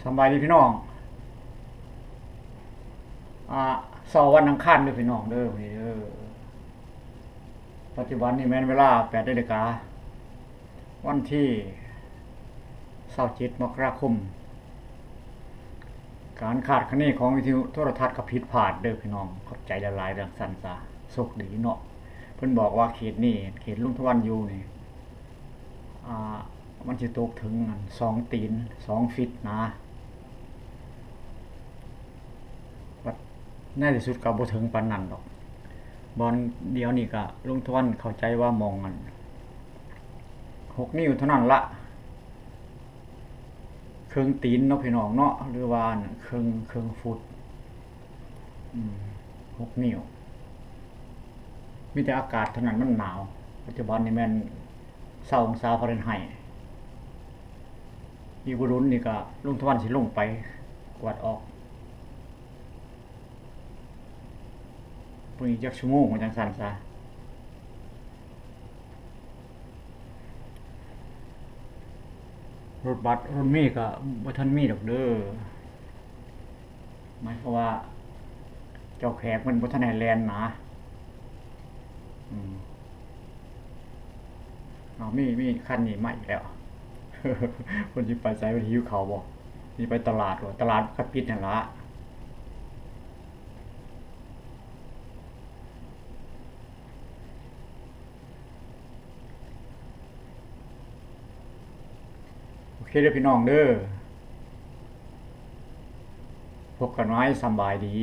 ສະບາຍດີພີ່ນ້ອງ ອາ ເຊົ້າວັນອັງຄານເດີພີ່ນ້ອງເດີ ມື້ນີ້ເດີ. ປັດຈຸບັນນີ້ແມ່ນເວລາແປດນາລິກາ ວັນທີຊາວເຈັດ ມະກະລາຄົມ. ການຄາດຄະເນຂອງວິທະຍຸໂທລະທັດກໍຜິດພາດເດີພີ່ນ້ອງ ຂອບໃຈຫຼາຍໆ ຈັ່ງຊັ້ນຊະ. ໂຊກດີເນາະ ເພິ່ນບອກວ່າເຂດນີ້ ເຂດລຸງທະວັນຢູ່ນີ້ ອາ ມັນຊິຕົກເຖິງອັນສອງຕີນ ສອງຟີດໜາ. ບັດໃນທີ່ສຸດກໍບໍ່ເຖິງປານນັ້ນດອກ. ບ່ອນດຽວນີ້ກໍລຸງທະວັນເຂົ້າໃຈວ່າໝ່ອງອັນຫົກນິ້ວເທົ່ານັ້ນລະ ເຄິ່ງຕີນເນາະພີ່ນ້ອງເນາະ ຫຼືວ່າເຄິ່ງ ເຄິ່ງຟຸດ ອືມ ຫົກນິ້ວ. ມີແຕ່ອາກາດເທົ່ານັ້ນມັນໜາວ. ປັດຈຸບັນນີ້ແມ່ນຊາວອົງສາຟາເຣັນໄຮ. ອີກບໍ່ດົນນີ້ກໍລຸງທະວັນຊິລົງໄປກວດອອກ ເບິ່ງອີກຈັກຊົ່ວໂມງວ່າຈັ່ງຊັ້ນຊະ. ລົດບັສລົດເມກໍບໍ່ທັນມີດອກເດີ. ໝາຍຄວາມວ່າເຈົ້າແຂກເພິ່ນບໍ່ທັນໃຫ້ແລ່ນນະ. ອືມ ເອົາ ມີ ມີຄັນນີ້ມາອີກແລ້ວ. ເພິ່ນຊິໄປໃສ? ເພິ່ນຫິວເຂົ້າບໍ່? ຊິໄປຕະຫຼາດບໍ່? ຕະຫຼາດກໍປິດຫັ້ນລະ. ໂອເຄເດີພີ່ນ້ອງເດີ ພົບກັນໃໝ່ ສຳບາຍດີ.